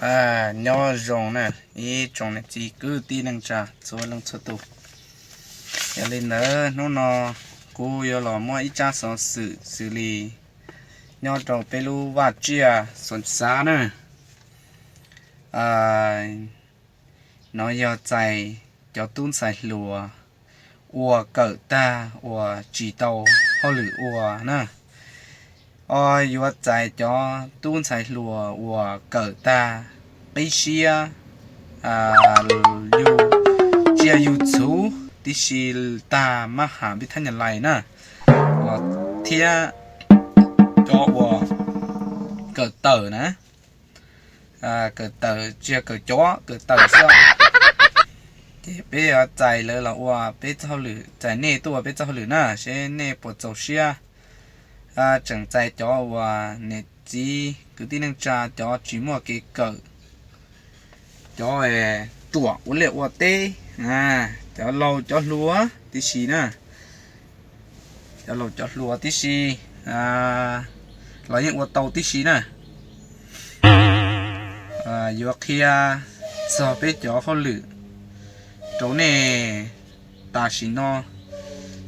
Nyob zoo na, ib tsoom niam txiv kwv tij neej tsa txhua leej txhua tus. Yog li ntawd hnub no kuv yuav los muab ib tsab xov xwm xws li nyob rau peb lub vaj tsiaj Xoom Xav na. No yog txais cov tub ntxhais hluas uas kawm tag uas tsis tau hauj lwm ua na. O, yuav txais cov tub ntxhais hluas uas kawm tag qib siab, yug tsiaj yug txhu tib si tag mab ham pib thab nyas lais na, los thiab cov uas kawm tawm na, kawm tawm tsis yog kawm cov, kawm tawm xwb. Ces peb yuav txais lawv los ua peb txoj hauj lwm, txais nej tuaj ua peb txoj hauj lwm na, seb nej puas txaus siab. Tseem txais cov uas niam txiv kwv tij neej tsa cov tsis muaj kev kawm, cov ruam ua liaj ua teb, cov laus cov hluas tib si na, cov laus cov hluas tib si los yeej ua tau tib si na. Yuav qhia txog peb cov hauj lwm rau nej tam sim no,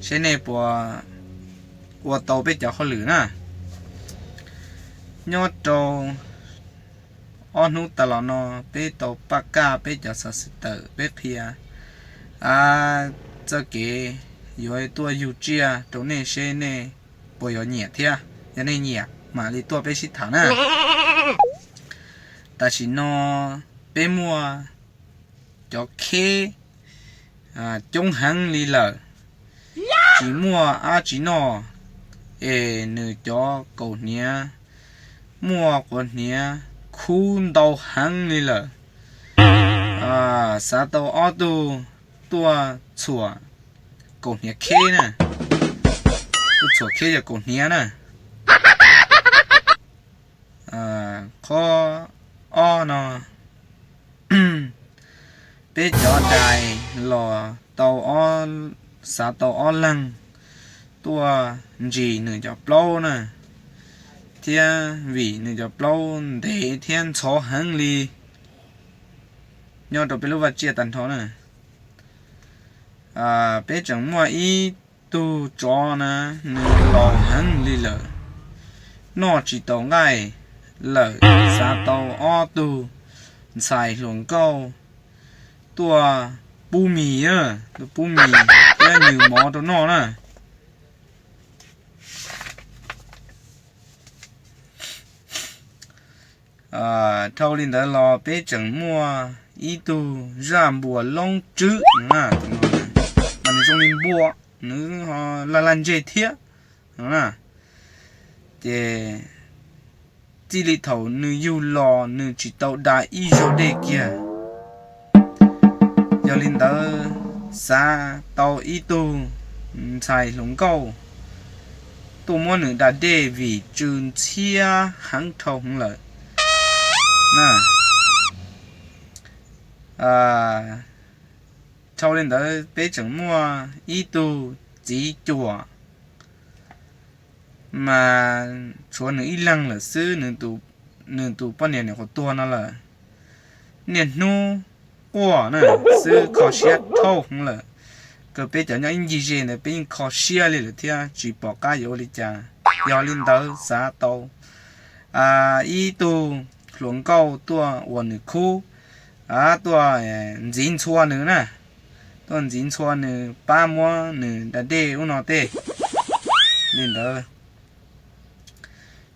seb nej puas ua tau peb cov hauj lwm na. Nyob rau ob hnub tas los no peb tau paj kaj peb cov xov xwm tawm peb qhia txoj kev yuav tuaj yug tsiaj rau nej seb nej puas yuav nyiam thiab. Yog nej nyiam mam li tuaj peb sib tham na. Tam sim no peb muaj cov kheb coob heev li lawm, tsis muaj dab tsi noj, es nws cov kaus hniav muaj quav hniav khub ntau heev li lawm. Xav tau ob tug tuaj txhuam kaus hniav kheb na, tuaj txhuam kheb yog kaus hniav na. Qhov ob no, peb cov dais los tau, xav tau ob leeg tuaj ntsis nws cov plaub na, thiab vim nws cov plaub ntev thiab ntxhov heev li nyob rau peb lub vaj tsiaj tag nrho na. Peb tseem muaj ib tug tsov na, nws laus heev li lawm, noj tsis tau nqaij lawm, xav tau ob tug ntxhais hluas nkauj tuaj pub mis, tuaj pub mis thiab nws mov rau noj na. Dhau li ntawd los peb tseem muaj ib tug zaj npuas loob tswb, mas nws zoo li npua, nws ho laj laj ntseg thiab no na. Ces txij li thaum nws yug los nws tsis tau da ib zaug dej kiag. Yog li ntawd xav tau ib tug ntxhais hluas nkauj tuaj muab nws da dej vim tsw ntxhiab heev dhau hwv lawm. Dhau li ntawd peb tseem muaj ib tug txiv cuam, mas tshuav nws ib leeg lawm xwb, nws tus poj niam nyuam qhuav tuag no lawm. Niaj hnub quaj na xwb, kho siab dhau hwv lawm. Kawg peb cov nyob ib ncig ze ntawd peb yeej kho siab li lawm thiab tsis pom qab yuav ua li cas. Yog li ntawd xav tau ib tug hluas nkauj tuaj ua nws khub, tuaj ntxiv ntxhua nws na, tuaj ntxiv ntxhua nws pab muab nws da dej ub no tej. Li ntawd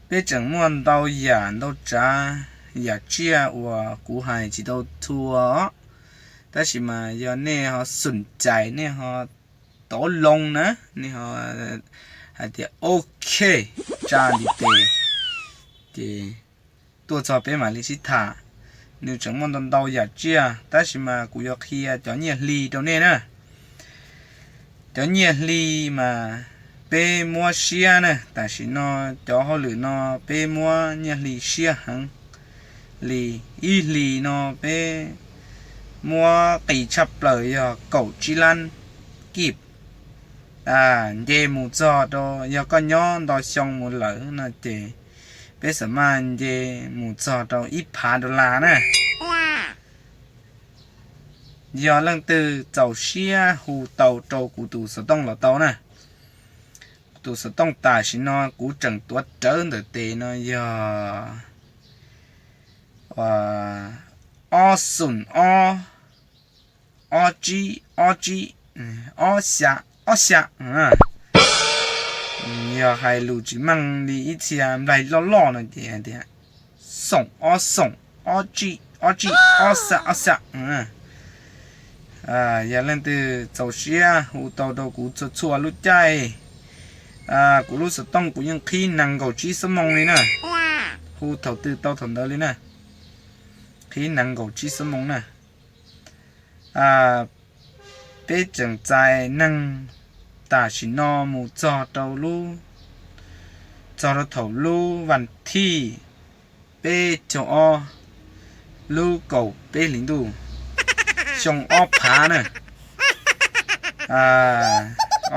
peb tseem muaj ntau yam ntau tsav, yam tsiaj uas kuv hais tsis tau txhua, tab sis mas yog nej ho xum cais nej ho tov loo na, nej ho hais tias ok, tsa ntiv tes, ces tuaj txog peb mam li sib tham. Nws tseem muaj ntau ntau yam tsiaj tab sis mas kuv yuav qhia cov nyiaj hli rau nej na. Cov nyiaj hli mas peb muab siab na, tam sim no cov hauj lwm no peb muab nyiaj hli siab heev li. Ib hlis no peb muab qis tshaj plaws yog kaum tsib lab kib. Nce mus txog rau yog koj nyob nto xyoo mus lawm no ces Peb xam maj nce mus txog rau ib phav dollar na. Yog leej twg txaus siab hu tau rau kuv tus xov tooj los tau na. Kuv tus xov tooj tam sim no kuv tseem tuav rawv ntawm tes no yog ob xoom ob, ob tsib ob tsib, ob xya ob xya. Yog hais lus tsis meej li ib txhia nplaig loj loj no ces hais tias xoom ob xoom, ob tsib ob tsib, ob xya ob xya. Yog leej twg txaus siab hu tau rau kuv txhua txhua lub caij, kuv lub xov tooj kuv yeej qhib nees nkaum tsib xuab moos li na. Hu thaum twg tau thaum ntawd li na. Qhib nees nkaum tsib xuab moos na. Peb tseem txais neeg tam sim no mus txog rau lub, txog rau thaum lub vas thij peb caug ob, lub kaum peb hlis ntuj, xyoo ob phav na.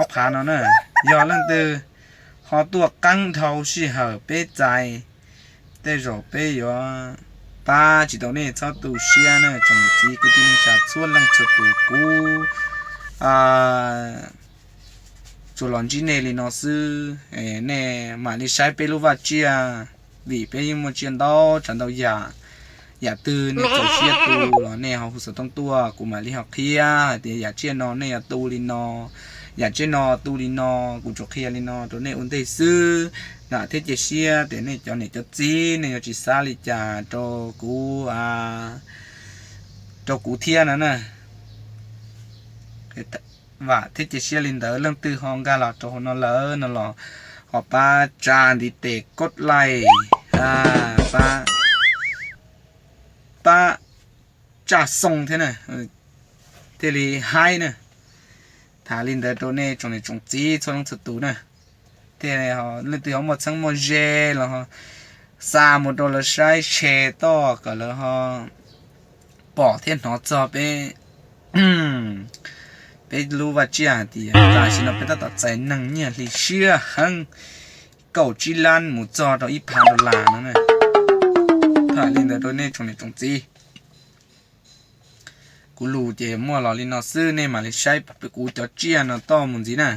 Ob phav no na, yog leej twg ho tuaj qeeb dhau sij hawm peb txais, tej zaum peb yuav pab tsis tau nej, txhob tu siab na tsoom niam txiv kwv tij neej tsa txhua leej txhua tus. Kuv tsuas los ntsib nej li no xwb, nej mam li saib peb lub vaj tsiaj, vim peb yeej muaj tsiaj ntau tsav ntau yam. Yam twg nej txaus siab tu los nej ho hu xov tooj tuaj, kuv mam li ho qhia hais tias yam tsiaj no nej yuav tu li no, yam tsiaj no tu li no. Kuv tsuas qhia li no rau nej ua ntej xwb. Vam thiab cia siab tias nej cov niam cov txiv nej yuav tsis xav li cas rau kuv, rau kuv thiab no na. Vam thiab cia siab li ntawd. Leej twg ho nkag los rau hauv no lawm no los ho pab tsa ntiv tes kos laij, pab, pab tsa xoo thiab na, thiaj li haib na. Tham li ntawd rau nej tsoom niam tsoom txiv txhua leej txhua tus na. Thiab leej twg ho muaj txheeb muaj ze los xa mus rau lawv saib share toj kom lawv ho pom thiab hnov txog peb, peb lub vaj tsiaj hais tias tam sim no peb tab tom txais neeg nyiaj hli siab heev, kaum tsib lab mus txog rau ib phav dollar no na. Tham li ntawd rau nej tsoom niam tsoom txiv. Kuv lus ces muaj los li no xwb, nej mam li saib kuv cov tsiaj no toj mus ntxiv na.